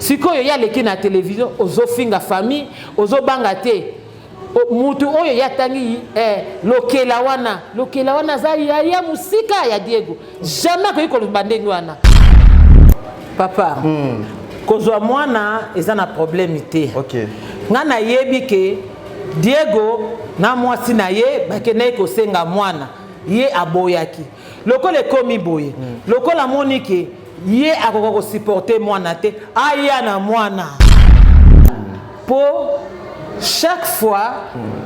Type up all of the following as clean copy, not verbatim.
Sikoyo ye aleki na télévision, ozofinga famille, ozobanga te. Mutu oyo ye atangi, lokela wana, lokela wana aza yaya mosika ya Diego. Jamais akoki koloba ndenge wana, papa. Kozwa mwana eza na problème te. Nga nayebi ke Diego na mwasi na ye bakendaki kosenga mwana, ye aboyaki. Lokola ekomi boye, lokola amoni ke ye akoka kosupporter mwana te, aya na mwana. Mpo chaque fois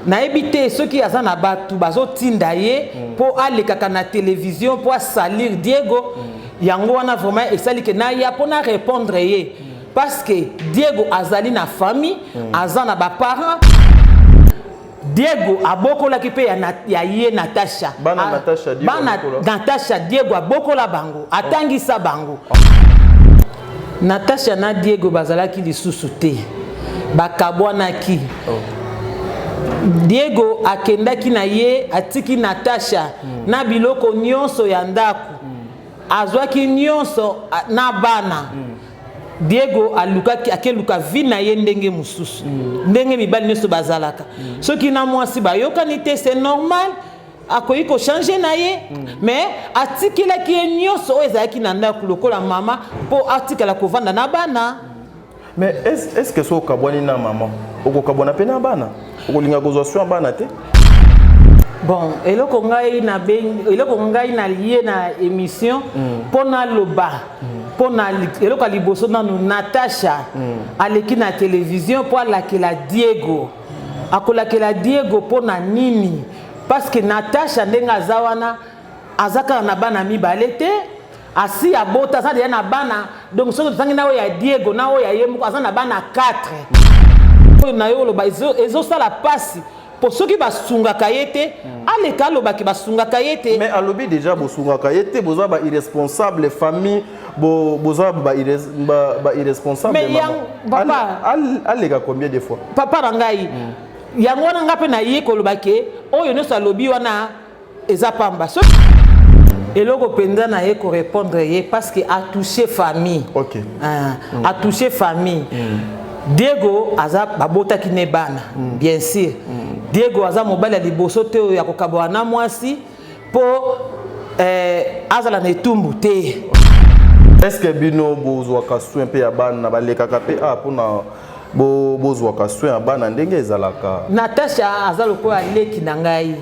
nayebi te soki aza na bato bazotinda ye mpo alekaka na télévision mpo asalir Diego. Yango wana vraiment esali ke naya mpo na répondre ye, parce que Diego azali na famille, aza na baparent. Diego abokolaki mpe ya ye Natasha. Bana Natasha, Diego bana abokola. Natasha, Diego abokola bango, atangisa bango. Natasha na Diego bazalaki lisusu te, bakabwanaki. Diego akendaki na ye, atiki Natasha na biloko nyonso ya ndako, azwaki nyonso na bana. Diego alukaki, akeluka vie na ye ndenge mosusu, ndenge mibali nyonso bazalaka. Soki na mwasi bayokani te, c'est normal, akoki kochanger na ye. Mais atikelaki ye nyonso oyo ezalaki na ndako lokola mama, mpo atikala kovanda na bana. Mais est ce que so okabwani na mama, okokabwana mpe na bana? Okolinga kozwa soin ya bana te? Bon, eloko ngai nabengi, eloko ngai nalie na émission mpo naloba mpo na eloko ya liboso nanu, Natasha aleki na télévision mpo alakela Diego. Akolakela Diego mpo na nini? Parce que Natasha, ndenge aza wana, aza kaka na bana mibale te, asi abota, aza deja na bana. Donc soki tozangi na oyo ya Diego na oyo ya ye moko, aza na bana 4. Oyo na ye oloba ezosala mpasi, mpo soki basungaka ye te, aleka alobaki basungaka ye te. Mais alobi déjà bosungaka ye te, boza ba irresponsable famille, boza ba irresponsable. Mais papa, aleka combien de fois? Papa na ngai, yango wana nga mpe na ye koloba ke oyo nyonso alobi wana eza pamba. Soki eloko mpenza na ye korépondre ye, parce que atouche famille. Ah, atouche famille. Diego aza, babotaki ne bana, bien sûr. Diego aza mobali ya liboso te oyo ya kokabwana na mwasi mpo azala na etumbu te. Est ce que bino bozwaka soin mpe ya bana? Balekaka mpe a mpona bozwaka soin ya bana ndenge ezalaka? Natasha aza lokola leki na ngai.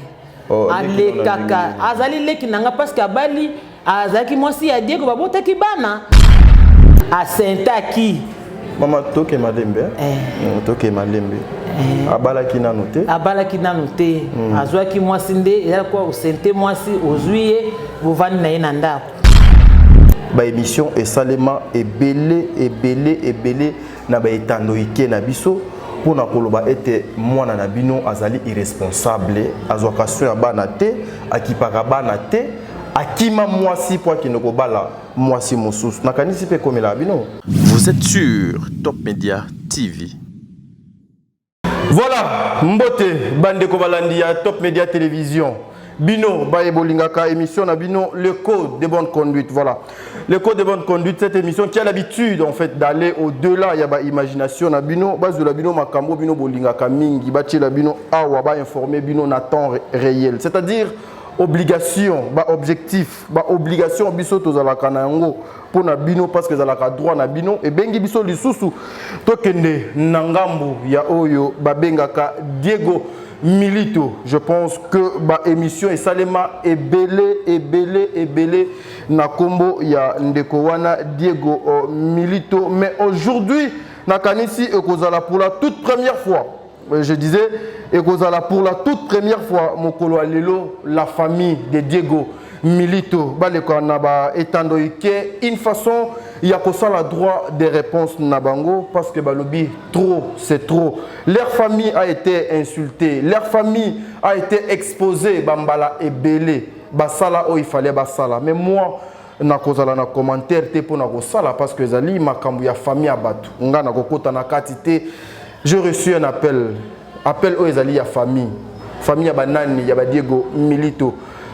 Oh, leki na alekaka ndenge nini? Azali leki na ngai parce que abali, azalaki mwasi ya Diego, babotaki bana, asentaki. Mama, toke malembe. Eh. Toke malembe. Abalaki nano te? Abalaki nano te. Azwaki mwasi nde ezali kwa osente mwasi, ozwi ye, bovandi na ye na ndako. Baémission esalema ebele, ebele, ebele na baetando ike na biso mpona koloba ete mwana na bino azali irresponsable, azwaka soin ya bana te, akipaka bana te, akima mwasi mpo akende kobala mwasi mosusu. Nakanisi mpe ekomelaka bino. Vous êtes sur Top Media TV. Voilà, mbote bandeko balandi ya Top Media Télévision. Bino baye bolingaka émission na bino, le code de bonne conduite. Voilà. Le code de bonne conduite, cette émission qui a l'habitude en fait d'aller au-delà ya ba imagination na bino, bazula bino makambo bino bolingaka mingi, batiela bino awa, ba informer bino na temps réel. C'est-à-dire obligation, ba objectif, ba obligation biso tozalaka na yango mpona bino, parce que ezalaka droit na bino. Ebengi biso lisusu, tokende na ngambu ya oyo babengaka Diego Milito. Je pense que baémission esalema ebele, ebele, ebele na nkombo ya ndeko wana Diego Milito. Mais aujourd'hui, nakanisi ekozala pour la toute première fois, je disais ekozala pour la toute première fois, mokolo ya lelo, la famille de Diego Milito baleka na baetando ike, une façon ya kosala droit de réponse na bango, parce que balobi trop c'est trop. Leur famille a été insultée, leur famille a été exposée bambala ebele. Basala oyo il fallait basala, mais moi nakozala na commentaire te mpona kosala, parce que ezali makambo ya famille ya bato, nga nakokota na kati te. J'ai reçu un appel, appel oyo ezali ya famille, famille ya banani, ya badiego Milito.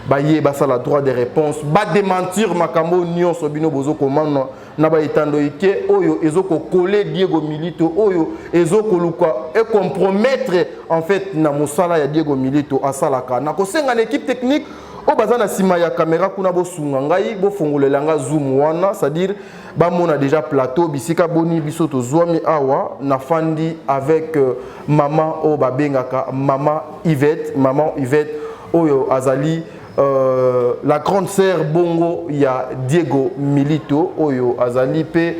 Baye basala droit de réponse, badémentir makambo nyonso bino bozokomana. Na ba etando ike oyo ezo ko coller Diego Milito, oyo ezo koluka e compromettre en fait na mosala ya Diego Milito asalaka. Nakosenga na équipe technique oyo baza na nsima ya caméra kuna, bosunga ngai, bofongolela nga zoom wana, c'est-à-dire bamona déjà plateau bisika boni biso tozwami awa. Nafandi avec mama oyo babengaka mama Yvette. Mama Yvette oyo azali la grande sœur bongo ya Diego Milito, oyo azali mpe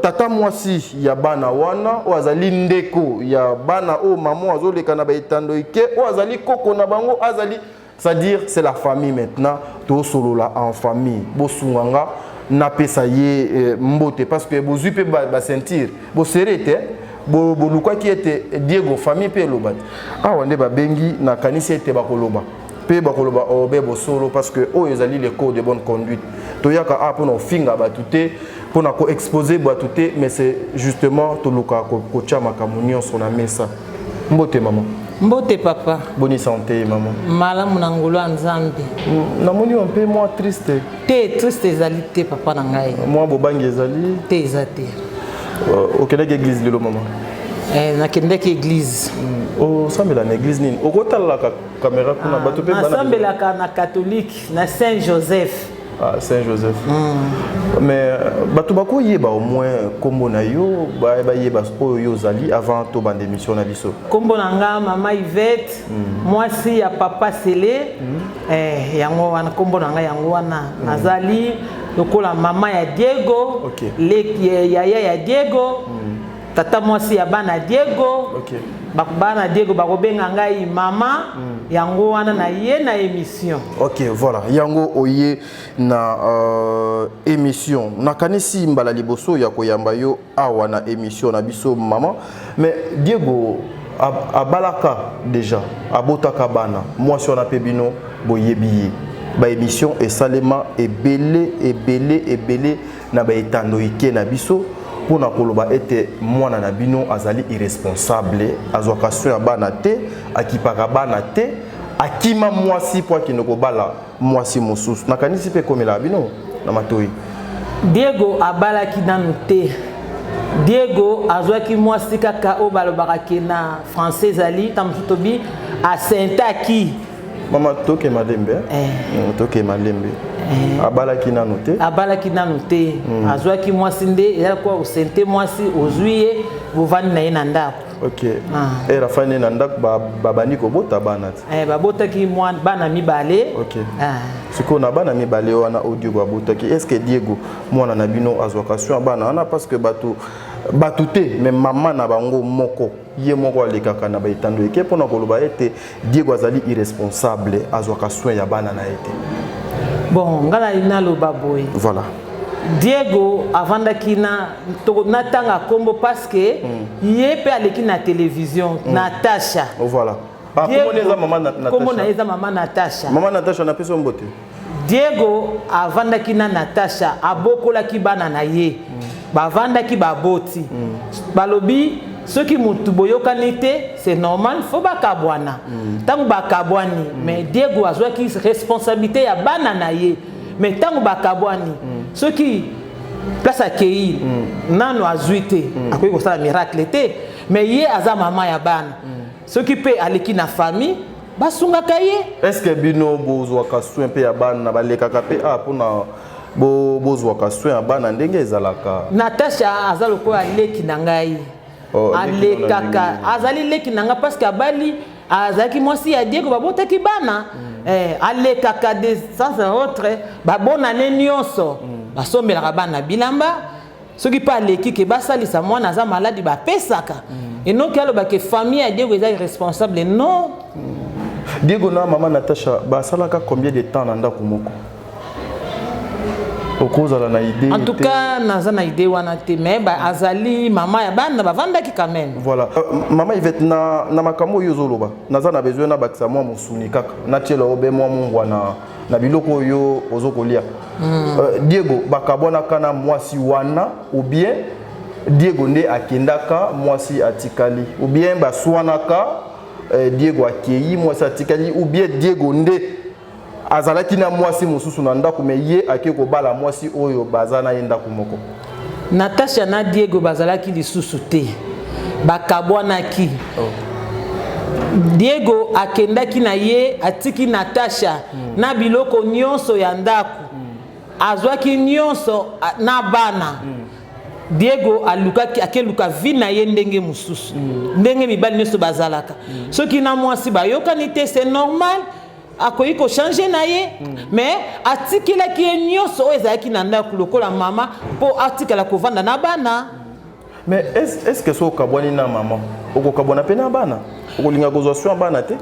tata mwasi ya bana wana, oyo azali ndeko ya bana oyo mama azoleka na baetando ike, oyo azali koko na bango, azali, c'est-à-dire c'est la famille. Maintenant tosolola en famille. Bosunga nga napesa ye mbote, parce que bozwi mpe baceinture bosere te, bolukaki ete Diego famille mpe eloba te. Awa nde babengi, nakanisi ete bakoloba mpe bakoloba obe bosolo, parce que oyo ezali le code de bonne conduite. Toyaka awa mpona kofinga bato te, mpona koexpose bato te, mais c'est justement toluka kotia makambo nyonso na mesa. Mbote, mama. Mbote, papa. Boni santé, mama? Malamu na ngolu ya Nzambe. Namoni yo mpe mwa triste. Te, triste ezali te, papa na ngai. Mwa bobangi ezali? Te, eza te. Okendaki église lelo, mama? Eh, nakendaki église. Osambela na église nini? Okotalalaka caméra kuna, bato mpe bana. Nasambelaka na catholique, na Saint Joseph. Ah, Saint Joseph. Mais bato bakoyeba au moins nkombo na yo, bayeba oyo yo ozali avant tobanda émission na biso. Nkombo na nga mama Yvette, mwasi ya papa Sele. Yango wana nkombo na ngai, yango wana. Nazali lokola mama ya Diego, leki yaya ya Diego, tata mwasi ya bana Diego. Bana Diego bakobenga ngai mama. Yango wana na ye na émission. Ok, voilà, yango oye na émission. Nakanisi mbala liboso ya koyamba yo awa na émission na biso, mama. Mais Diego abalaka déjà, abotaka bana. Mwasi wana mpe bino boyebi ye. Baémission esalema ebele, ebele, ebele na baetando ike na biso mpona koloba ete mwana na bino azali irresponsable, azwaka soin ya bana te, akipaka bana te, akima mwasi mpo akende kobala mwasi mosusu. Nakanisi mpe ekomelaka bino na matoi. Diego abalaki nanu te. Diego azwaki mwasi kaka oyo balobaka ke na français ezali ta mosusu tobi asentaki. Mama, toke malembe. Eh. Toke malembe. Abalaki nanu te. Abalaki nanu te. Azwaki mwasi nde ezali kwa osente mwasi, ozwi ye, bovandi na ye na ndako. Ok. Ere afandi na ndako, babandi kobota bana te? Eh, babotaki bana mibale. Ok. Sikoyo na bana mibale wana oyo Diego abotaki, est ce que Diego mwana na bino azwaka soin ya bana wana? Parce que bato bato te, mais mama na bango moko, ye moko alekaka na baetando eke mpona koloba ete Diego azali irresponsable, azwaka soin ya bana na ye te. Bon, ngai nali naloba boye. Voilà. Diego avandaki na natanga nkombo parce que ye mpe aleki na télévision, Natasha. Voilà. Ah, kombo na eza mama Nkombo na Natasha. ye eza mama Natasha. Mama Natasha, napesi yo mbote. Diego avandaki na Natasha, abokolaki bana na ye, bavandaki, baboti. Balobi soki motu boyokani te, c'est normal, faut bakabwana. Ntango bakabwani, mais Diego azwaki responsabilité ya bana na ye. Mais ntango bakabwani, soki place akei nano azwi te, akoki kosala miracle te. Mais ye aza mama ya bana, soki mpe aleki na famille, basungaka ye. Est ce que bino bozwaka soin mpe ya bana? Balekaka mpe a mpona bozwaka soin ya bana ndenge ezalaka? Natasha aza lokola leki na ngai. Oh, leki na Alekaka, ndenge? Azali leki na ngai parce que abali, azalaki mwasi ya Diego, babotaki bana. Alekaka de sans autre babonane nyonso, basombelaka bana bilamba. Soki mpe aleki ke basalisa mwana aza maladi, bapesaka. Enoki alobaka famille ya Diego eza irresponsable, non. Diego na mama Natasha basalaka combien de temps na ndako moko? Okozala na idée? En tout te? cas, naza na idée wana te, mais azali mama ya bana, bavandaki quand même. Voilà. Mama Yvette, na makambo oyo ozoloba, naza na besoin nabakisa mwa mosuni kaka, natiela obe mwa mungwa na biloko oyo ozokolia. Diego bakabwanaka na mwasi wana, ou bien Diego nde akendaka, mwasi atikali, ou bien baswanaka, Diego akei, mwasi atikali, ou bien Diego nde Azalaki na mwasi mosusu na ndako, mais ye ake kobala mwasi oyo baza na ye ndako moko. Natasha na Diego bazalaki lisusu te, bakabwanaki. Diego akendaki na ye, atiki Natasha na biloko nyonso ya ndako. Azwaki nyonso na bana. Diego alukaki, akeluka vie na ye ndenge mosusu, ndenge mibali nyonso bazalaka. Soki na mwasi bayokani te, c'est normal, akoki kochanger na ye. Mais atikelaki ye nyonso oyo ezalaki na ndako lokola mama, mpo atikala kovanda na bana. Mais est ce que so okabwani na mama, okokabwana mpe na bana? Okolinga kozwa soin bana te?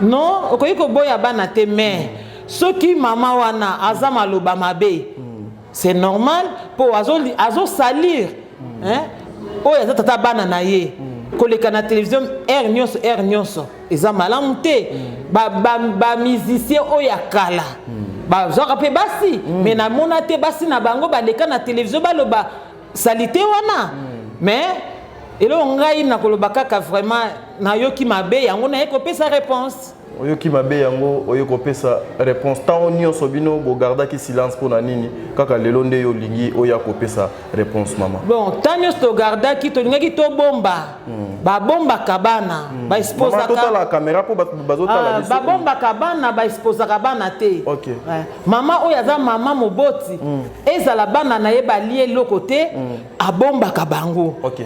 Non, okoki koboya bana te, mais soki mama wana aza maloba mabe, c'est normal, mpo azosalir, hein? Oyo aza tata bana na ye, koleka na télévision heure nyonso, heure nyonso, eza malamu te. Bamusicien oyo ya kala bazwaka mpe basi, mais namona te basi na bango baleka na télévision baloba saleté wana. Mais eloko ngai nakoloba kaka, vraiment nayoki mabe, yango naye kopesa réponse. Oyoki mabe, yango oye kopesa réponse. Ntango nyonso bino bogardaki silence mpo na nini? Kaka lelo nde yo olingi oya kopesa réponse, mama? Bon, ntango nyonso togardaki, tolingaki tobomba. Babombaka bana, baexposaka. Totala caméra mpo bato bazotala biso. Babombaka bana, baexposaka bana te. Mama oyo aza mama moboti, ezala bana na ye balie eloko te, abombaka bango. Ok,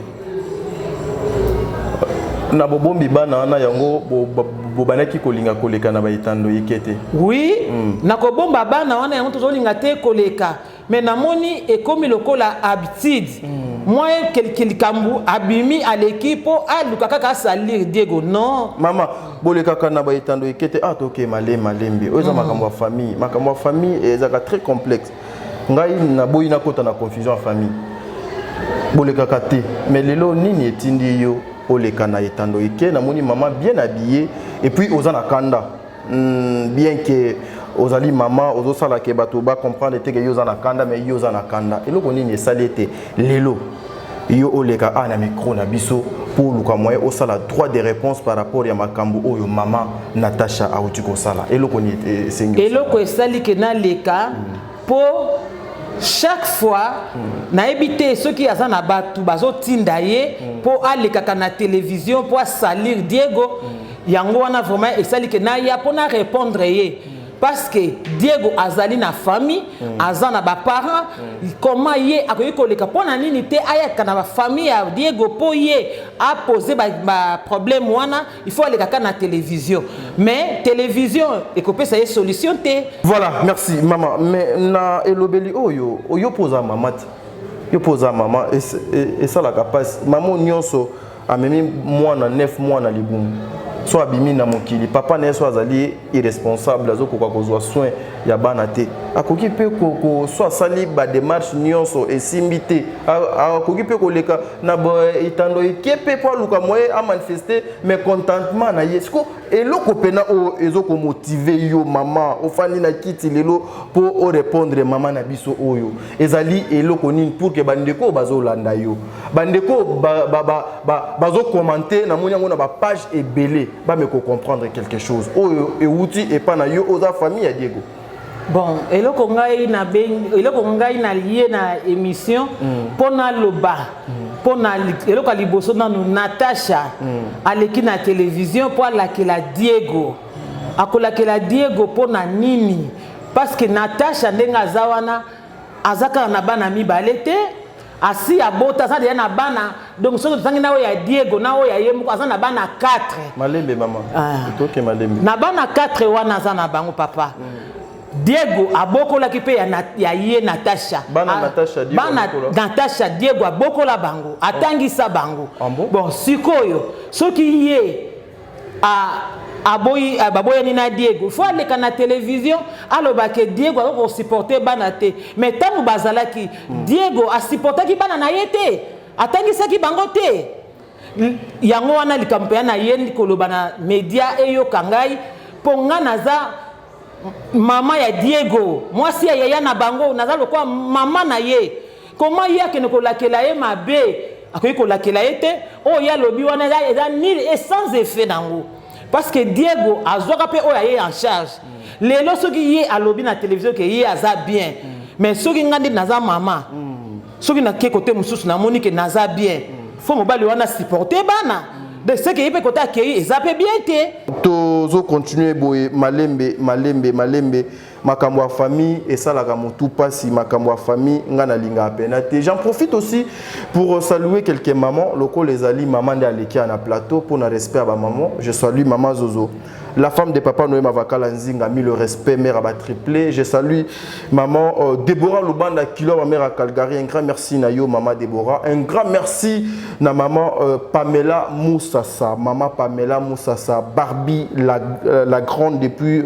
na bobombi bana wana, yango bobandaki kolinga koleka na baetando eke te? Oui, na kobomba bana wana, yango tozolinga te koleka. Mais namoni ekomi lokola habitude. Mwa quelque likambo abimi, aleki mpo aluka kaka asalir Diego. Non. Mama, bolekaka na baetando eke te. Ah, toke malembe malembe. Oyo eza makambo ya famille. Makambo ya famille ezalaka très complexe. Ngai naboyi nakota na confusion ya famille. Bolekaka te, mais lelo nini etindi yo oleka na etando eke? Namoni mama bien habillé et puis oza na kanda. Bien que ozali mama, ozosala ke bato bacomprendre te ke yo oza na kanda, mais yo oza na kanda. Eloko nini esali ete lelo yo oleka a na micro na biso mpo oluka moyen osala droit de réponse par rapport ya makambo oyo mama Natasha auti kosala? Eloko nini esengi? Eloko esali ke naleka, mpo chaque fois, nayebi te soki aza na bato bazotinda ye mpo alekaka na télévision mpo asalir Diego. Yango wana vraiment esali ke naya mpo na répondre ye, parce que Diego azali na famille, aza na baparent. Comment ye akoki koleka? Mpo na nini te ayaka na bafamille ya Diego mpo ye apose baproblème wana? Il faut alekaka na télévision, mais télévision ekopesa ye solution te. Voilà, merci mama. Mais na elobeli oyo, oyo mpo oza mama te, yo mpo oza mama, esalaka mpasi. Mama nyonso amemi mwana 9 mois na libumu, so abimi na mokili, papa na ye so azali irresponsable, azokoka kozwa soin ya bana te, akoki mpe so asali badémarche nyonso esimbi te, akoki mpe koleka na etando eke mpe mpo aluka moyen amanifeste mécontentement na ye. Siko eloko mpena oyo ezokomotiver yo, mama, ofandi na kiti lelo mpo orépondre mama na biso oyo, ezali eloko nini? Pour que bandeko oyo bazolanda yo, bandeko bazocommenter, namoni yango na bapage ebele, bameko comprendre quelque chose oyo ewuti epa na yo, oza famille ya Diego. Bon, eloko ngai nabengi, eloko ngai nalie na émission mpo naloba mpo na eloko ya liboso nanu, Natasha aleki na télévision mpo alakela Diego. Akolakela Diego mpo na nini? Parce que Natasha, ndenge aza wana, aza kaka na bana mibale te, asi abota, aza deja na bana. Donc soki tozangi na oyo ya Diego na oyo ya ye moko, aza na bana 4. Malembe, mama. Toke malembe. Na bana 4 wana aza na bango, papa Diego abokolaki mpe ya ye Natasha. Bana Natasha, Diego bana abokola. Natasha, Diego abokola bango, atangisa bango. Ah bon? Bon, sikoyo soki ye aboyi, baboyani na Diego, faut aleka na télévision aloba ke Diego akoki kosupporter bana te? Mais ntango bazalaki, Diego asupportaki bana na ye te, atangisaki bango te. Yango wana likambo mpenza na ye koloba na média eyoka ngai, mpo nga naza mama ya Diego, mwasi ya yaya na bango, naza lokola mama na ye. Koma ye akende kolakela ye mabe, akoki kolakela ye te. Oyo ye alobi wana eza nul et sans effet nango. Parce que Diego azwaka mpe oyo aye en charge. Lelo soki ye alobi na télévision ke ye aza bien, mais soki nga nde naza mama, soki nake kote mosusu, namoni ke naza bien, faut mobali wana supporte bana. De ce que ye mpe kote akei, eza mpe bien te. Tozocontinue boye, malembe malembe malembe. Makambo ya famille esalaka motu mpasi. Makambo ya famille, nga nalingaka pena te. J'en profite aussi pour saluer quelques mamans. Lokola ezali mama nde aleki na plateau, mpona respect ya bamama, je salue mama Zozo, la femme de papa Noé Mavakala Nzinga, mis le respect, mère à triplé. Je salue maman Déborah Lubanda, kilo ma mère à Calgary. Un grand merci na yo, maman Déborah. Un grand merci na maman Pamela Moussassa, maman Pamela Moussassa, Barbie la grande depuis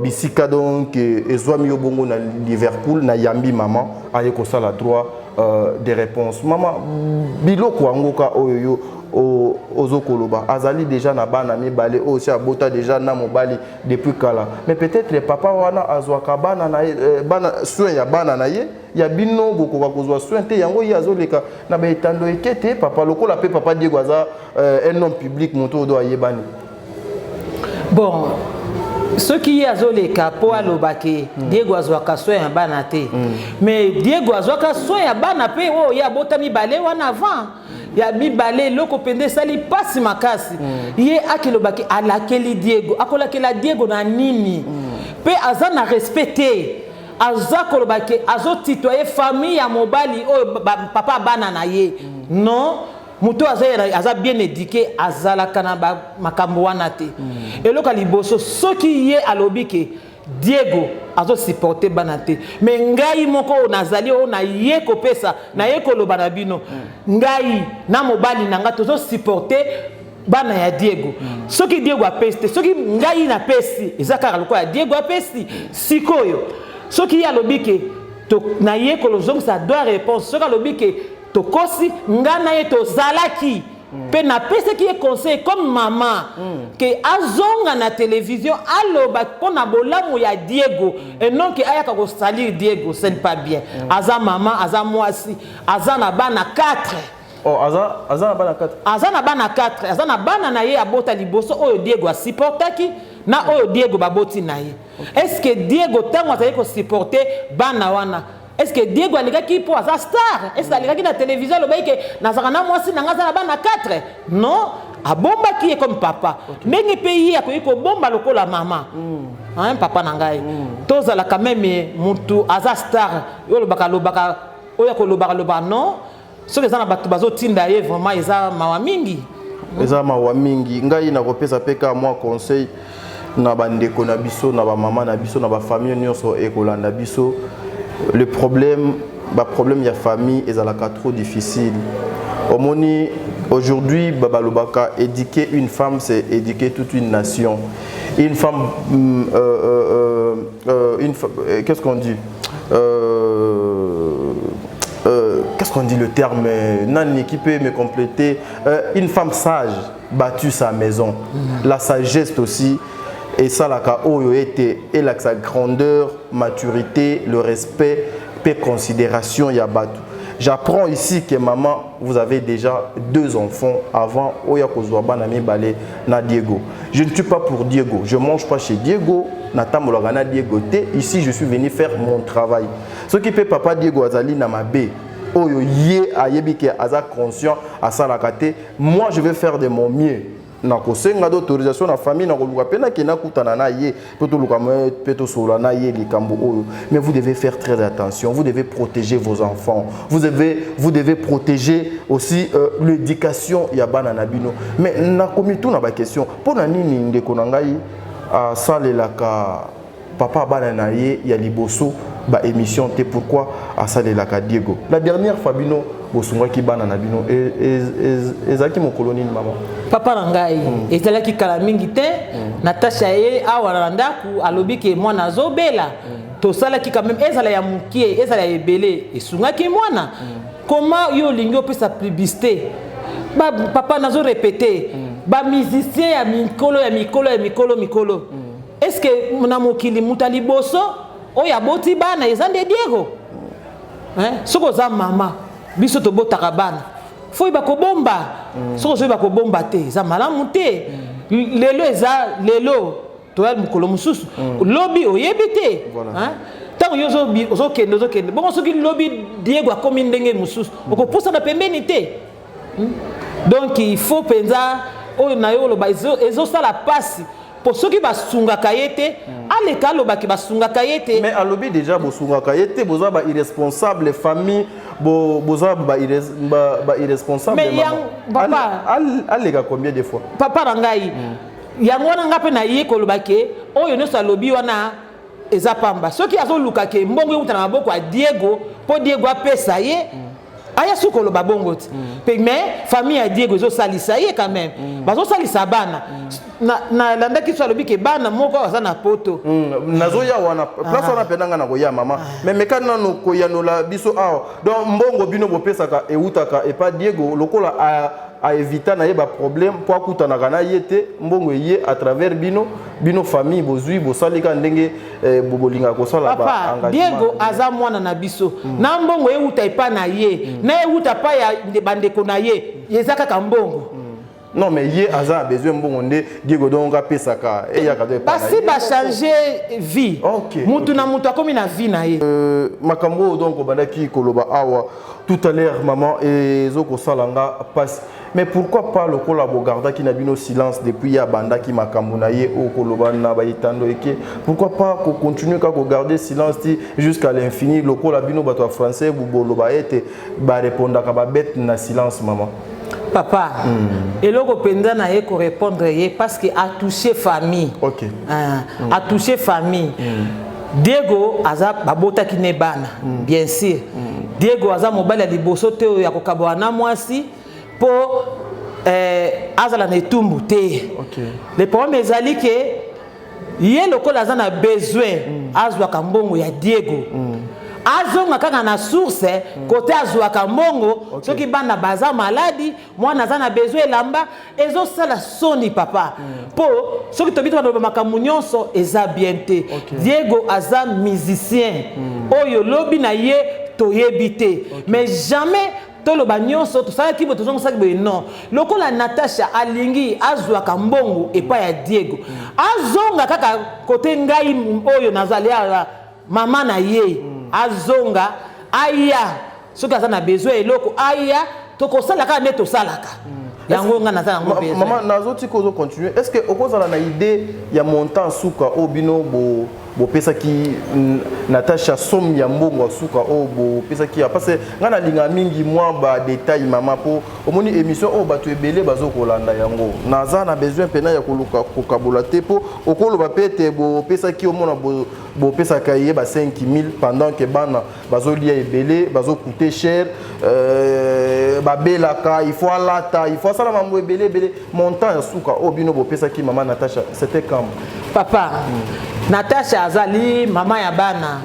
Bisika, donc ezwami yo bongo na Liverpool na yambi maman aye kosala droit des réponses. Maman, biloko yango ka oyo yo ozokoloba, azali déjà na bana mibale oyo si abota déjà na mobali depuis kala, mais peut-être papa wana azwaka bana na ye, bana soin ya bana na ye, ya bino bokoka kozwa soin te. Yango ye azoleka na baetando eke te. Papa lokola mpe papa Diego aza un homme public, moto oyo ayebani. Bon, soki ye azoleka mpo alobaki Diego azwaka soin ya bana te, mais Diego azwaka soin ya bana mpe oyo ye abota mibale wana avant ya mibale. Eloko mpenza esali mpasi makasi, ye akelobaki alakeli Diego. Akolakela Diego na nini? Mpe aza na respect te. Aza koloba ke azotitoye famille ya mobali oyo papa bana na ye. Non, moto aza bien éduqué azalaka na makambo wana te. Eloko ya liboso, soki ye alobi ke Diego azosupporte bana te, mais ngai moko oyo nazali oyo naye kopesa, naye koloba na bino, ngai na mobali na ngai tozosupporte bana ya Diego. Soki Diego apesi te, soki ngai napesi, eza kaka lokola ya Diego apesi. Sikoyo soki ye alobi ke naye kolozongisa droit réponse, soki alobi ke tokosi, ngai na ye tozalaki mpe napesaki ye conseil comme mama ke azonga na télévision, aloba mpo na bolamu ya Diego, et non ke ayaka kosalir Diego. Ce n'est pas bien. Aza mama, aza mwasi, aza na bana 4. Oh, aza na bana 4? Aza na bana 4. Aza na bana na ye abota liboso oyo Diego asupportaki, na oyo Diego baboti na ye. Est ce que Diego, ntango azali kosupporte bana wana, est ce que Diego alingaki, mpo aza star, est ce que alingaki na télévision alobaki ke nazalaka na mwasi na nga, aza na bana 4? Non, abombaki ye comme papa. Ndenge mpe ye akoki kobomba lokola mama. Hein, papa na ngai, tozalaka meme mutu aza star oyo olobaka alobaka, oyo akolobaka alobaka. Non, soki eza na bato bazotinda ye, vraiment eza mawa mingi. Eza mawa mingi. Ngai nakopesa mpe kaka mwa conseil na bandeko na biso, na bamama na biso, na bafamille nyonso ekolanda biso. Le problème, baproblème ya famille ezalaka trop difficile. Omoni, aujourd'hui balobaka: éduquer une femme, c'est éduquer toute une nation. Une femme, une, qu'est-ce qu'on dit, qu'est-ce qu'on dit, le terme nani qui peut me compléter? Une femme sage bâtit sa maison. La sagesse aussi esalaka oyo ete elakisa grandeur, maturité, le respect mpe considération ya bato. J'apprends ici que maman, vous avez déjà deux enfants avant oya kozwa bana mibale na Diego. Je ne suis pas pour Diego, je mange pas chez Diego, natambolaka na Diego te. Ici, je suis venu faire mon travail. Soki mpe papa Diego azali na mabe oyo ye ayebi ke aza conscient asalaka te, moi je vais faire de mon mieux na kosenga d'autorisation na famille, na koluka mpe nakende akutana na ye mpe toluka mpe tosolola na ye likambo oyo. Mais vous devez faire très attention, vous devez protéger vos enfants, vous devez protéger aussi l'éducation ya bana na bino. Mais nakomi tuna baquestion: mpo na nini ndeko na ngai asalelaka papa bana na ye ya liboso baémission te? Pourquoi asalelaka Diego? La dernière fois bino bosungaki bana na bino ezalaki mokolo nini, mama? Papa na ngai, ezalaki kala mingi te. Natasha ye awa na ndako, alobi ke mwana azobela. Tosalaki quand même, ezala ya mokie, ezala ya ebele, esungaki mwana. Koma yo olingi opesa publicité ba, papa, nazorépéter, bamusicien ya mikolo ya mikolo ya mikolo mikolo, est ce que na mokili moto ya liboso oyo aboti bana eza nde Diego? Hein? Soki oza mama, biso tobotaka bana, faut oyeba kobomba. Soki ozoyeba kobomba te, eza malamu te. Lelo eza lelo, toya mokolo mosusu, lobi oyebi te. Ntango yo ozokende, ozokende bongo, soki lobi Diego akomi ndenge mosusu, okopusana pembeni te. Donc il faut mpenza oyo na yo oloba ezosala mpasi, mpo soki basungaka ye te, aleka alobaki basungaka ye te. Mais alobi déjà bosungaka ye te, boza ba irresponsable famille, boza ba irresponsable. Mais papa, aleka combien de fois? Papa na ngai, yango wana nga mpe naye koloba ke oyo nyonso alobi wana eza pamba. Soki azoluka ke mbongo euta na maboko ya Diego mpo Diego apesa ye, aya soki koloba bongo ti mpe. Mais famille ya Diego ezosalisa ye quand même, bazosalisa bana. Nalandaki so alobi ke bana moko aza na Poto. Nazoya wana, place wana mpenza nga na koya, mama. Mais meka nano koyanola biso awa. Donc mbongo bino bopesaka eutaka epa Diego, lokola aevita na ye baproblème mpo akutanaka na ye te, mbongo eye à travers bino. Bino famille bozwi, bosali kaka ndenge bolingaka kosala. Papa, Diego aza mwana na biso. Na mbongo euta epa na ye, na euta pa ya bandeko na ye, eza kaka mbongo. Non, mais ye aza na besoin mbongo nde Diego donc apesaka, eyaka to. Basi bachange vie, mutu na mutu akomi na vie na ye. Makambo oyo donc obandaki koloba awa tout à l'heure, maman, ezokosala nga mpasi. Mais pourquoi pas, lokola bogardaki na bino silence depuis ye abandaki makambo na ye oyo koloba na baetando eke, pourquoi pas kocontinue kaka kogarder silence ti jusqu'à l'infini, lokola bino bato ya français boloba ete barépondaka babete na silence, mama? Papa, eloko mpenza na ye korépondre ye, parce que atouche famille. Ah, atouche famille. Diego aza, babotaki ne bana. Bien sûr, Diego aza mobali ya liboso te oyo ya kokabwana na mwasi mpo azala na etumbu te. Le problème ezali ke ye lokola aza na besoin, azwaka mbongo ya Diego, azonga kaka na source kote azwaka mbongo. Soki bana baza maladi, mwana aza na besoin elamba, ezosala soni, papa, mpo soki tobi tobaloba makambo nyonso eza bien te. Diego aza musicien oyo lobi na ye toyebi te, mais jamais toloba nyonso tosalaki boye, tozongisaki boye. Non, lokola Natasha alingi azwaka mbongo epai ya Diego, azonga kaka kote ngai oyo nazali awa, mama na ye. Azonga, aya soki aza na besoin eloko, aya, tokosala kaka nde tosalaka yango. Ngai naza yango besoin. Mama, nazotika ozocontinue. Est ce que okozala na idée ya montant suka oyo bino bopesaki Natasha, somme ya mbongo ya suka oyo bopesaki ya? Parce que ngai nalingaka mingi mwa badetail, mama, mpo omoni émission oyo bato ebele bazokolanda yango. Naza na besoin mpena ya koluka kokabola te, mpo okoloba mpe ete bopesaki, omona bopesaka ye ba 5000 pendant que bana bazolia ebele, bazocoûte cher, babelaka, il faut alata, il faut asala mambo ebele ebele. Montant ya suka oyo bino bopesaki mama Natasha, c'était quand? Papa, Natasha azali mama ya bana.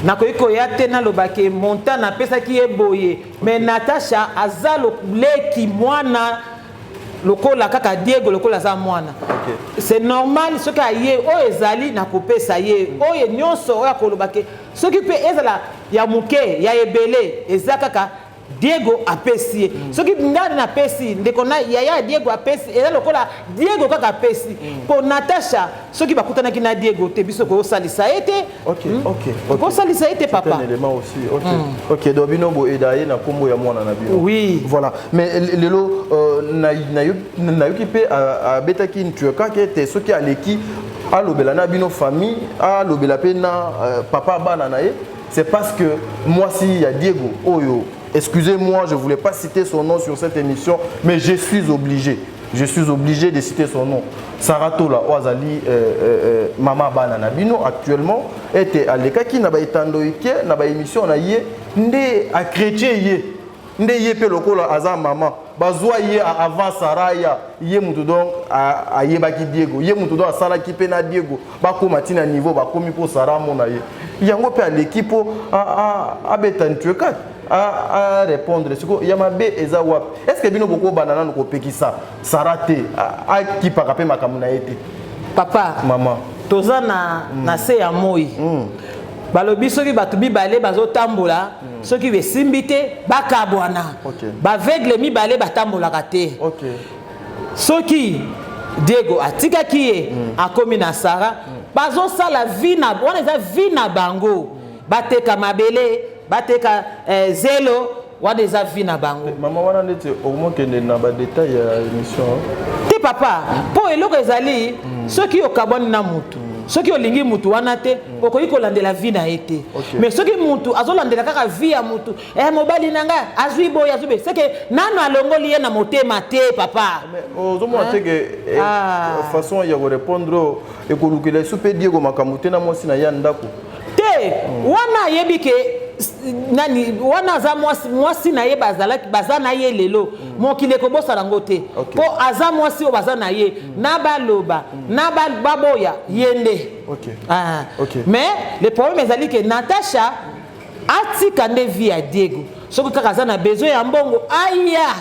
Nakoki koya te nalobaki montant napesaki ye boye, mais Natasha aza leki mwana lokola kaka Diego, lokola aza mwana. C'est normal, soki aye, oyo ezali nakopesa ye, oyo nyonso oyo akoloba ke soki mpe ezala ya moke, ya ebele, eza kaka Diego apesi ye. Soki ngani napesi, ndeko na yaya ya Diego apesi, eza lokola Diego kaka apesi. Mpo Natasha, soki bakutanaki na Diego te, biso kosalisa ye te. Kosalisa ye te, papa. Un élément aussi. Ok, donc bino boyeda ye na nkombo ya mwana na bino. Oui. Voilà. Mais lelo nayoki mpe abetaki ntue kaka ete soki aleki alobela na bino famille, alobela mpe na papa bana na ye, c'est parce que mwasi ya Diego oyo, excusez-moi, je voulais pas citer son nom sur cette émission, mais je suis obligé, je suis obligé de citer son nom, Sarah Tola, oyo azali mama bana na bino actuellement, ete alekaki na baetando eke na baémission na ye nde achrétien ye, nde ye mpe lokola aza mama, bazwa ye avant Saraya, ye mutu donc ayebaki Diego, ye mutu donc asalaki mpe na Diego, bakóma ntina niveau bakomi mpo Sara amona ye. Yango mpe aleki mpo abeta ntue kati a répondre. Sikoyo ya mabe eza wapi? Est ce que bino bokobanda nanu kopekisa Sara te, akipaka mpe makambo na ye te? Papa, mama. Toza na se ya moi. Balobi soki bato mibale bazotambola, soki besimbi te, bakabwana. Baaveugle mibale batambolaka te. Soki Diego atikaki ye, akomi na Sara. Bazosala vie na wana, eza vie na bango. Bateka mabele, bateka zelo, wana eza vie na bango. Mama, wana neti okomokende na badétail ya émission. Te papa, mpo eloko ezali, soki okabwani na mutu, soki olingi mutu wana te, okoki kolandela vie na ye te. Mais soki mutu azolandela kaka vie ya mutu, mobali na ngai azwi boye, azwi boye, seke nano alongoli ye na motema te, papa. Ozomona te ke façon ya korépondre oyo ekolukela esu mpe Diego makambo te na mwasi na ye ya ndako? Te, wana ayebi ke nani wana aza mwasi, mwasi na ye bazalaki, baza na ye lelo. Mokili ekobosana yango te, mpo aza mwasi oyo baza na ye, na baloba na baboya ye nde. Ah. Mais le problème ezali ke Natasha atika nde vie ya Diego. Soki kaka aza na besoin ya mbongo, aya,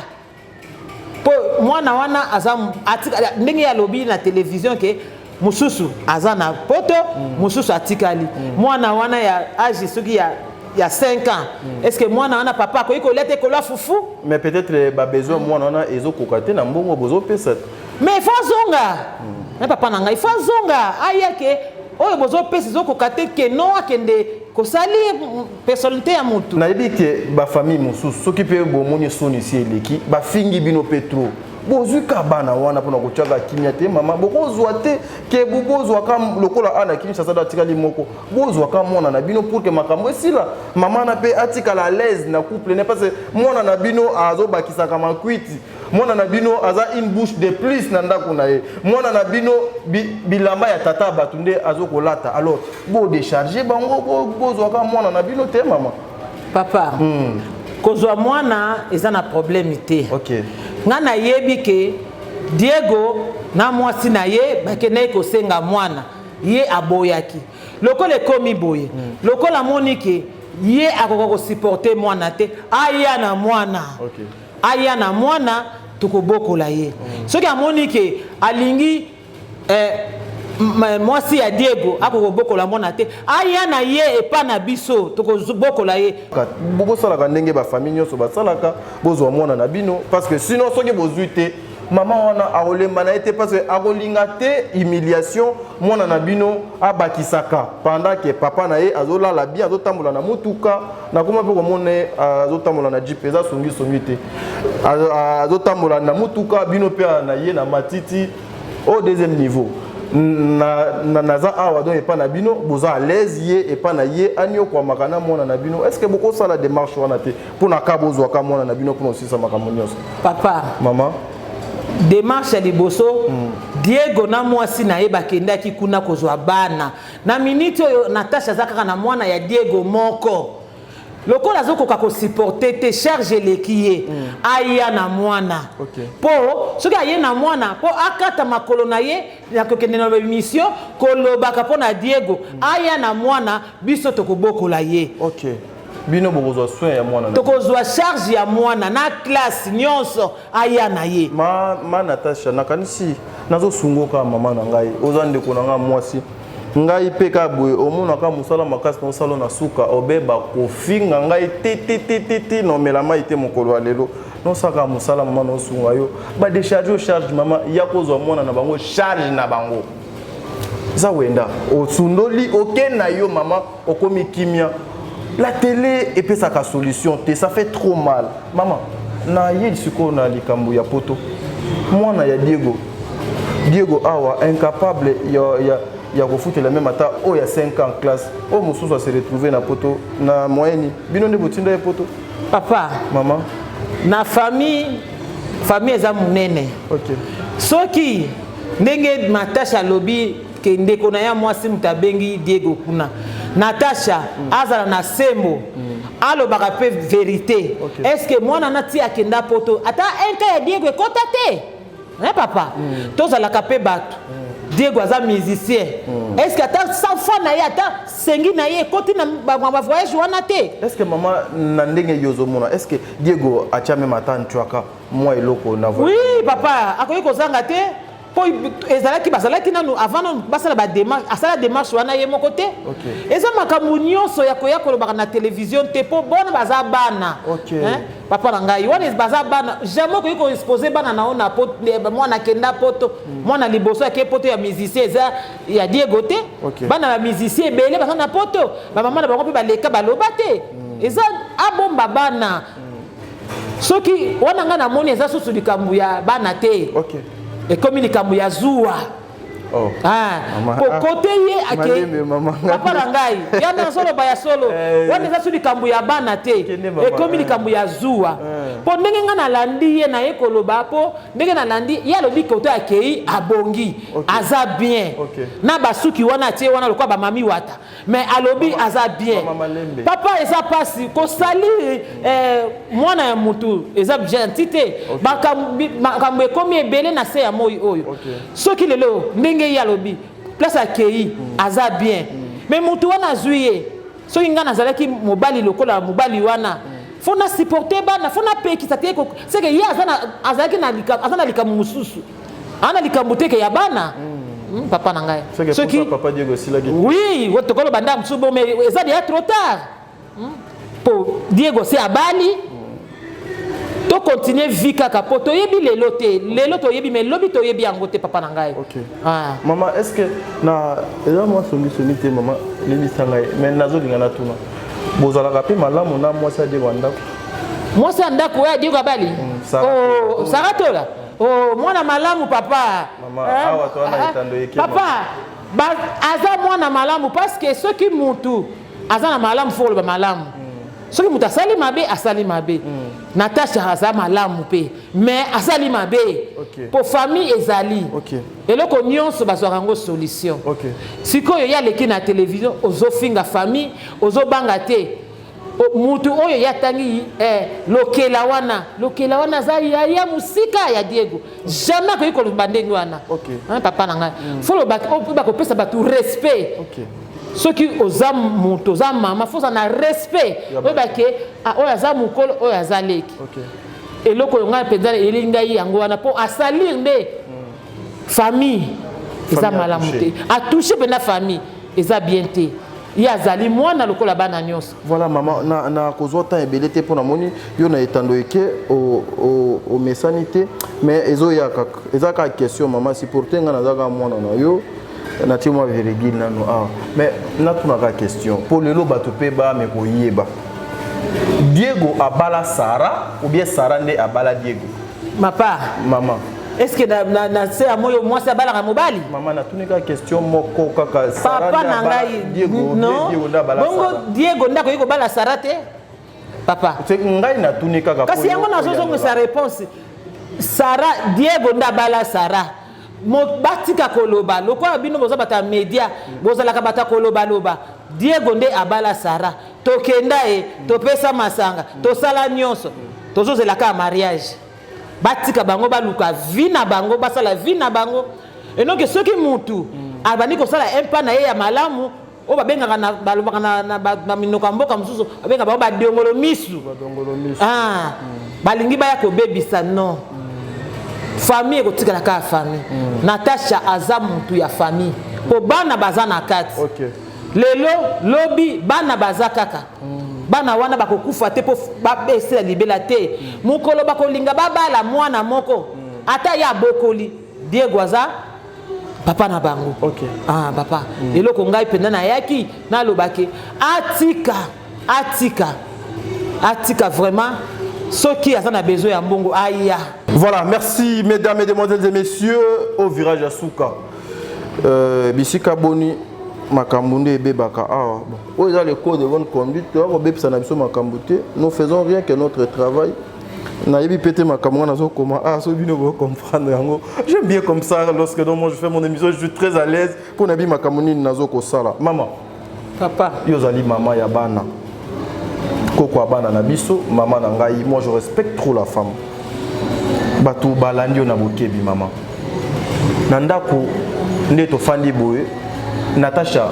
mpo mwana wana aza atika ndenge ye alobi na télévision ke mosusu aza na poto, mosusu atikali. Mwana wana ya age soki ya 5 ans, est ce que mwana wana, papa akoki kolia te, kolwa fufu? Mais peut-être babesoin mwana wana ezokoka te na mbongo bozopesa. Mais il faut azonga. Mais papa na ngai, il faut azonga, aya ke oyo bozopesa ezokoka te, ke no akende kosali personnalité ya motu. Nayebi ke bafamille mosusu, soki mpe bomoni soni esi eleki, bafingi bino mpe trop, bozwi ka bana wana mpona kotiaka kimia te. Mama, bokozwa te ke bozwaka lokola ana Kinshasa do atikali moko, bozwaka mwana na bino pour ke makambo esila, mama na mpe atikala à l'aise na couple ne, parce que mwana na bino azobakisaka makwiti, mwana na bino aza une bouche de plus na ndako na ye, mwana na bino bilamba ya tata ya bato nde azokolata. Alors bodécharge bango, bozwaka mwana na bino te, mama? Papa, kozwa mwana eza na problème te. Nga nayebi ke Diego na mwasi na ye bakendaki kosenga mwana, ye aboyaki. Lokola ekomi boye, lokola amoni ke ye akoka kosupporter mwana te, aya na mwana. Aya na mwana, tokobokola ye. Soki amoni ke alingi mwasi ya Diego akokobokola mwana te, aya na ye epa na biso, tokobokola ye. Bosalaka ndenge bafamille nyonso basalaka, bozwa mwana na bino, parce que sinon soki bozwi te, mama wana akolemba na ye te, parce que akolinga te humiliation mwana na bino abakisaka pendant ke papa na ye azolala bien, azotambola na motuka. Nakoma mpe komona ye azotambola na jeep, eza songisongi te, azotambola na motuka, bino mpe na ye na matiti au deuxième niveau. Naza awa donc epa na bino boza à l'aise, ye epa na ye aniokwamaka na mwana na bino. Est ce que bokosala démarche wana te mpona ka bozwaka mwana na bino mpona osisa makambo nyonso? Papa. Mama. Démarche ya liboso, Diego na mwasi na ye bakendaki kuna kozwa bana. Na miniti oyo, Natasha aza kaka na mwana ya Diego moko. Lokola azokoka kosupporter te, charge eleki ye, aya na mwana. Mpo soki aye na mwana, mpo akata makolo na ye na kokende na baémission kolobaka mpo na Diego, aya na mwana, biso tokobokola ye. Ok, bino bokozwa soin ya mwana na Tokozwa charge ya mwana na classe nyonso, aya na ye. Ma Natasha, nakanisi nazosunga kaka mama na ngai, oza ndeko na ngai mwasi. Ngai mpe kaka boye, omonaka mosala makasi naosala, na suka obeba kofinga ngai te te te te te, naomela mai te. Mokolo ya lelo nosalaka mosala, mama, naosunga yo, badécharge yo charge. Mama, ya kozwa mwana na bango, charge na bango eza wenda, osundoli, oke na yo, mama, okomi kimia. La télé epesaka solution te, ça fait trop mal. Mama, naye sikoyo na likambo ya poto. Mwana ya Diego, Diego awa incapable ya kofutela même ata oyo ya 5 ans classe, oyo mosusu ase retrouve na poto na moyeni. Bino nde botinda ye poto? Papa. Mama. Na famille, famille eza monene. Soki ndenge Natasha alobi ke ndeko na ye mwasi moto abengi Diego kuna, Natasha azala na sembo, alobaka mpe vérité. Est ce que mwana na ti akenda poto, ata un cas ya Diego ekota te? Hein, papa, tozalaka mpe bato. Diego aza musicien, est ce que ata 100 fois na ye, ata sengi na ye ekoti na bavoyage wana te? Est ce que, mama, na ndenge yo ozomona, est ce que Diego atia même ata ntwaka mwa eloko na Oui papa, akoki kozanga te. Po ezalaki, bazalaki nanu avant nanu basala ba démarche, asala démarche wana ye moko te. Eza makambo nyonso ya koya kolobaka na télévision te, mpo bona baza bana. Hein? Papa na ngai, wana baza bana, jamais okoki koexpose bana na yo na mwana akenda poto. Mwana liboso ake poto ya musicien eza ya Diego te. Bana ba musicien ebele baza na poto, bamama na bango mpe baleka baloba te. Eza abomba bana. Soki wana ngai namoni eza susu likambo ya bana te. Ekomi likambo ya zuwa. Oh. Ah, Mama, po ah. kote ye ake Malembe, mama. Papa na ngai, ya nazoloba ya solo. Wana eza su likambo ya bana te. Kende, mama, Ekomi likambo ya zuwa. Po ndenge ngai nalandi ye, naye koloba, po ndenge nalandi ye, alobi kote akei abongi, aza bien. Na basuki wana atie wana lokola bamami wata, mais alobi aza bien. Mama Malembe. Papa, eza pasi kosali mwana ya mutu, eza gentil te. Makambo ekomi ebele na se ya moi oyo. Soki lelo ndenge ye alobi place akei aza bien, mais mutu wana azwi ye, soki ngai nazalaki mobali lokola mobali wana, fo na supporte bana, fo napekisa te. Seke ye azalaki aza na likambo mosusu, aza na likambo teke ya bana. Papa na ngai, Soki soki papa Diego esilaki. Oui, tokoloba ndambo mosusu bo, mais eza déjà trop tard. Po Diego se abali, tocontinue vie kaka, po toyebi lelo te. Lelo toyebi, mais lobi toyebi yango te, papa na ngai. Ah. Mama, est ce que na eza mwa songisongi te? Mama, limbisa ngai, mais nazolinga natuna, bozalaka mpe malamu na mwasi ya Diego ya ndako? Mwasi ya ndako oyo Diego abali? Sarah. Oh, Sara Tola, oh, mwana malamu, papa. Mama, Eh, awa to wana ah, etando eke, papa aza mwana malamu, parce que soki mutu aza na malamu, fo koloba malamu. Soki moto asali mabe, asali mabe. Natasha aza malamu mpe, mais asali mabe. Po famille ezali eloko nyonso bazwaka yango solution. Sikoyo ye aleki na télévision, ozofinga famille, ozobanga te. Mutu oyo ye atangi lokela wana, lokela wana aza yaya mosika ya Diego, jamais akoki koloba ndenge wana. Hein, papa na ngai, fo loba bakopesa bato respect. Soki oza moto, oza mama, fo oza na respect. Oyeba ke ah, oyo aza mokolo, oyo aza leki. Eloko oyo ngai mpenza eyeli ngai yango wana, mpo asalir nde famille, eza Famille malamu atouché. te. Atouche mpenza famille, eza bien te. Ye azali mwana lokola bana nyonso. Voilà, mama, na kozwa temps ebele te, mpo namoni yo na etando eke omesani te, mais ezoya kaka, eza kaka question. Mama, supporte nga, naza kaka mwana na yo, natie mwa virgule nano awa, mais natunaka question mpo lelo bato mpe bame koyeba: Diego abala Sara ou bien Sara nde abala Diego? Mapa. Mama. Est ce que na se ya moyo mwasi abalaka mobali? Mama, natuni kaka question moko kaka. Sara Papa nde na abala ngai. Diego ou bien Non. Diego nde abala Bongo Sara? Diego nde akoki kobala Sara te, papa. Ngai natuni kaka Kasi po yango yo nazozongisa oyanola. réponse: Sara, Diego nde abala Sara. Batika koloba lokola bino boza bato ya média, bozalaka bato ya kolobaloba. Diego nde abala Sara. Tokenda ye, topesa masanga, tosala nyonso, tozozela kaka mariage. Batika bango baluka vie na bango, basala vie na bango. Enoke soki mutu abandi kosala impa na ye ya malamu, oyo babengaka na balobaka na minoko ya mboka mosusu, babengaka bango badongolo misu. Badongolo misu. Ah, balingi baya kobebisa. Non, famille ekotikala kaka famille. Natasha aza mutu ya famille, mpo bana baza na kati. Lelo lobi bana baza kaka bana wana, bakokufa te mpo babesela libela te. Mokolo bakolinga babala mwana moko, ata ye abokoli, Diego aza papa na bango. Ah, papa, eloko ngai mpenza nayaki nalobaki, atika, atika, atika vraiment. Soki aza na besoin ya mbongo, aya. Voilà, merci mesdames, mesdemoiselles et messieurs. Au virage ya suka, bisika boni makambo nde ebebaka awa. Bon, oyo eza le code de bonne conduite, toya kobebisa na biso makambo te. Nous faisons rien que notre travail. Nayebi pe te makambo nga nazokoma, ah, so bino bocomprendre yango. J'aime bien comme ça, lorsque donc moi je fais mon émission, je suis très à l'aise mpo nayebi makambo nini nazokosala. Mama. Papa. Yo ozali mama ya bana, koko ya bana na biso. Mama na ngai, moi je respecte trop la femme. Bato balandi yo na bokebi. Mama, na ndako nde tofandi boye, Natasha,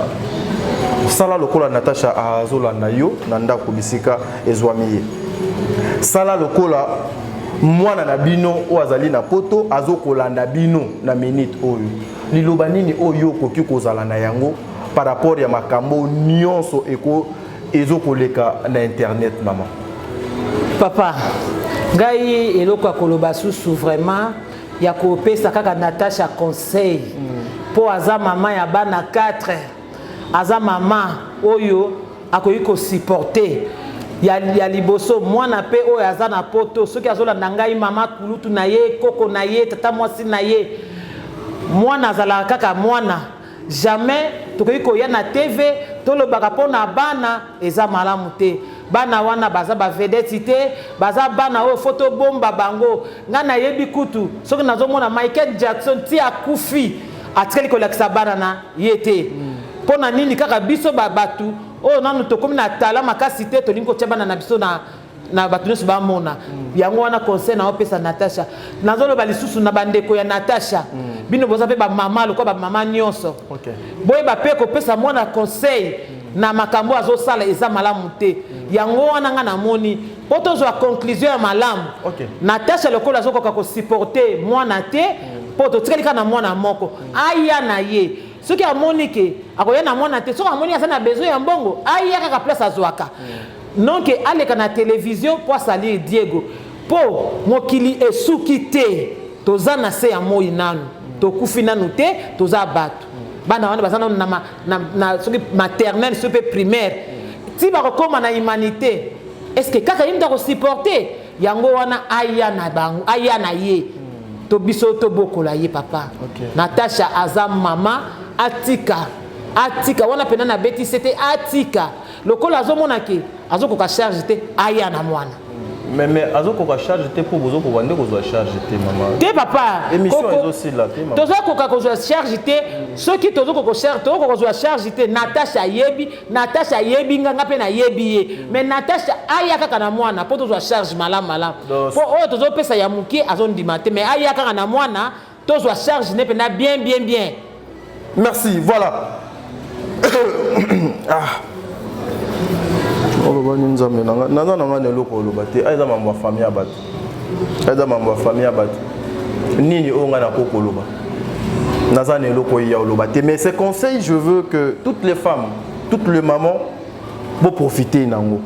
sala lokola Natasha azolanda yo na ndako bisika ezwami ye. Sala lokola Mwana na bino oyo azali na poto azokolanda bino na minute oyo, liloba nini oyo okoki kozala na yango par rapport ya makambo nyonso eko ezokoleka na internet, mama? Papa, ngai eloko ya koloba susu vraiment ya kopesa kaka Natasha conseil, mpo aza mama ya bana 4, aza mama oyo akoki kosupporter ya liboso mwana mpe oyo aza na poto. Soki azolanda ngai, mama kulutu na ye, koko na ye, tata mwasi na ye, mwana azalaka kaka mwana. Jamais tokoki koya na TV tolobaka mpo na bana eza malamu te. Bana wana baza bavedette te, baza bana oyo faut tobomba bango. Ngai nayebi kutu soki nazomona Michael Jackson ti akufi, atikali kolakisa bana na ye te. Mpo na nini kaka biso bato oyo nanu tokómi na tala makasi te, tolingi kotia bana na biso na bato nyonso bamona yango wana? Conseil na opesa Natasha, nazoloba lisusu na bandeko ya Natasha, bino boza mpe bamama lokola bamama nyonso, boyeba mpe kopesa mwana conseil na makambo azosala eza malamu te. Yango wana nga namoni mpo tozwa conclusion ya malamu, Natasha lokola azokoka kosupporter mwana te, mpo totikali kaka na mwana moko, aya na ye. Soki amoni ke akoya na mwana te, soki amoni aza na besoin ya mbongo, aya kaka place azwaka, non ke aleka na télévision mpo asalir Diego, mpo mokili esuki te. Toza na se ya moi, nanu tokufi nanu te, toza bato. Bana wana baza nanu na soki maternelle, soki mpe primaire, ti bakokóma na humanité. Est ce que kaka ye moto akosupporter yango wana? Aya na bango, aya na ye, to biso tobokola ye. Papa, Natasha aza mama, atika, atika wana mpena nabetisi te. Atika lokola azomona ke azokoka charge te, aya na mwana. Mais azokoka charge te mpo bozokoka nde kozwa charge te, mama. Te, papa. Émission ezosila te, mama. Tozokoka kozwa charge te. Soki tozokoka tozokoka kozwa charge te, Natasha ayebi, Natasha ayebi nga, nga mpe nayebi ye. Mais Natasha aya kaka na mwana mpo tozwa charge malamu malamu, mpo oyo tozopesa ya moke azondima te. Mais aya kaka na mwana, tozwa charge ne mpena bien bien bien. Merci, voilà. Ah, oloba nini? Nzambe nanga, naza na nga na eloko oloba te. Eza mambo ya famille ya bato, eza mambo ya famille ya bato. Nini oyo ngai nakoki koloba? Naza na eloko ya oloba te. Mais ce conseil, je veux que toutes les femmes, toutes les mamans boprofite nango.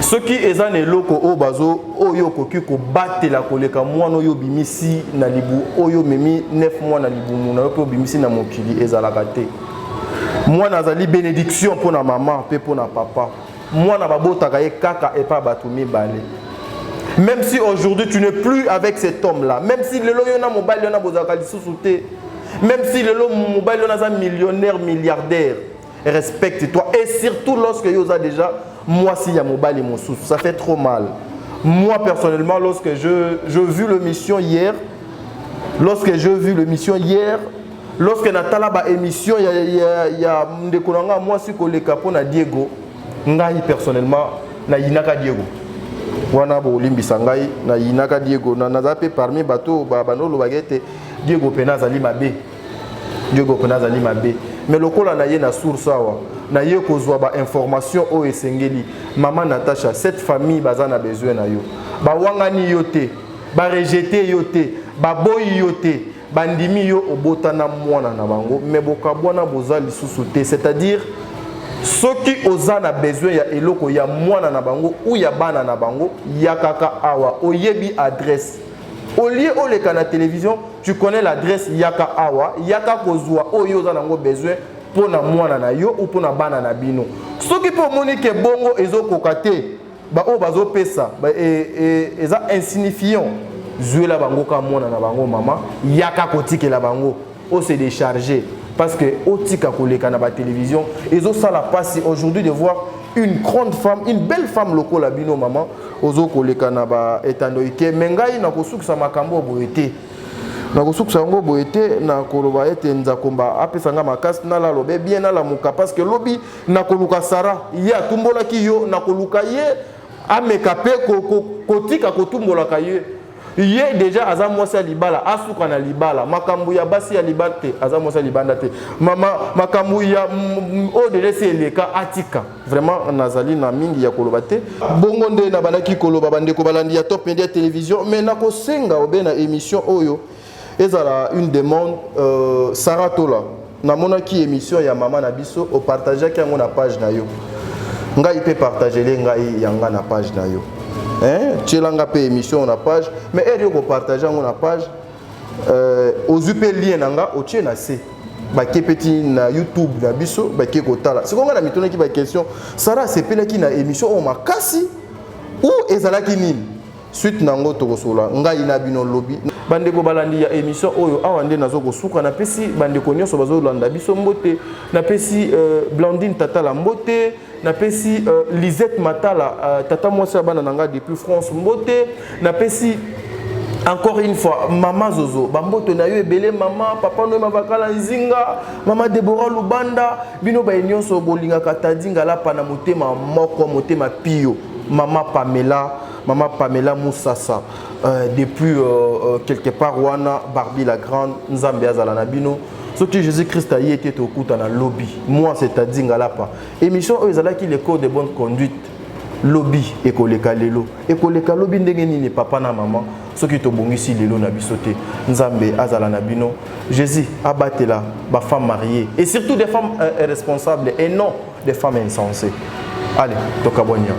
Soki eza na eloko oyo bazo oyo okoki kobatela koleka mwana oyo obimisi na libu, oyo omemi 9 mois na libumu na yo mpe obimisi na mokili, ezalaka te. Mwana azali bénédiction mpona mama mpe mpona papa. Mwana babotaka ye kaka epai bato mibale. Même si aujourd'hui tu n'es plus avec cet homme là, même si lelo yo na mobali yo na bozalaka lisusu te, même si lelo mobali yo naza millionnaire, milliardaire, respecte-toi. Et surtout lorsque yo oza déjà mwasi ya mobali mosusu, ça fait trop mal. Moi personnellement, lorsque je vu l'émission hier, lorsque je vu l'émission hier, lorsque natala ba émission ya ndeko na nga mwasi koleka mpona Diego, ngai personnellement nayinaka Diego wana. Bolimbisa ngai, nayinaka Diego. Naza mpe parmi bato bandolobaka ete Diego mpena azali mabe, Diego mpena azali mabe. Mais lokola na ye na source awa, na ye kozwa bainformation oyo esengeli, mama Natasha, cette famille baza na besoin na yo. Bawangani yo te, barejeter yo te, baboyi yo te, bandimi yo. Obotana mwana na bango, mais bokabwana, boza lisusu te. C'est-à-dire soki oza na besoin ya eloko ya mwana na bango ou ya bana na bango, ya kaka awa, oyebi adresse. Au lieu oleka na télévision, tu connais l'adresse, yaka awa, yaka kozwa oyo oza nango besoin mpo na mwana na yo ou mpo na bana na bino. Soki mpe omoni ke bongo ezokoka te, baoyo bazopesa eza insignifiant, zwela bango ka mwana na bango. Mama, yaka kotikela bango, ose décharger, parce que otika koleka na batélévision ezosala mpasi. Aujourd'hui, de voir une grande femme, une belle femme lokola bino, mama, ozokoleka na baetando ike. Me ngai nakosukisa makambo boye te, nakosukisa yango boye te. Nakoloba ete Nzakomba apesa nga makasi, nalalobe bien, nalamuka, parce que lobi nakoluka Sara. Ye atumbolaki yo, nakoluka ye ameka mpe kotika kotumbolaka ye. Ye deja aza mwasi ya libala, asuka na libala. Makambo ya basi ya libala te, aza mwasi ya libanda te. Mama, makambo ya oyo deja esi eleka, atika. Vraiment nazali na mingi ya koloba te. Bongo nde nabandaki koloba, bandeko balandi ya Top Media Télévision, mais nakosenga obe na émission oyo ezala une demande. Sarah Tola, namonaki émission ya mama na biso, opartageaki yango na page na yo. Ngai mpe partagele ngai yanga na page na yo, hein? Tielanga mpe émission na page, mais ere yo kopartage yango na page, ozwi mpe lien na nga, otie na se, bake mpe ti na YouTube na biso, bake kotala. Sikoyo ngai na mitunaki baquestion: Sara asepelaki na émission oyo makasi ou ezalaki nini? Suite nango tokosola ngai na bino lobi. Bandeko balandi ya émission oyo, awa nde nazo kosuka. Napesi bandeko nyonso bazolanda biso mbote. Napesi Blandine Tatala mbote, napesi Lisette Matala, tata mwasi ya bana na ngai depuis France, mbote. Napesi encore une fois mama Zozo, bambote na yo ebele. Mama papa Noe Mavakala Nzinga, mama Debora Lubanda, bino baye nyonso bolingaka Tadi Ngalapa na motema moko, motema pio. Mama Pamela, mama Pamela Musasa, depuis quelque part wana, Barbie la grande, Nzambe azala na bino. Soki Jésus Christ aye te, tokutana lobi. Moi, c'est Tadi Ngalapa. Émission oyo ezalaki Le Code de bonne conduite. Lobi ekoleka lelo, ekoleka lobi ndenge nini, papa na mama, soki tobongisi lelo na biso te? Nzambe azala na bino. Jésus abatela bafemme mariées et surtout des femmes responsables et non des femmes insensées. Allez, tokabwania.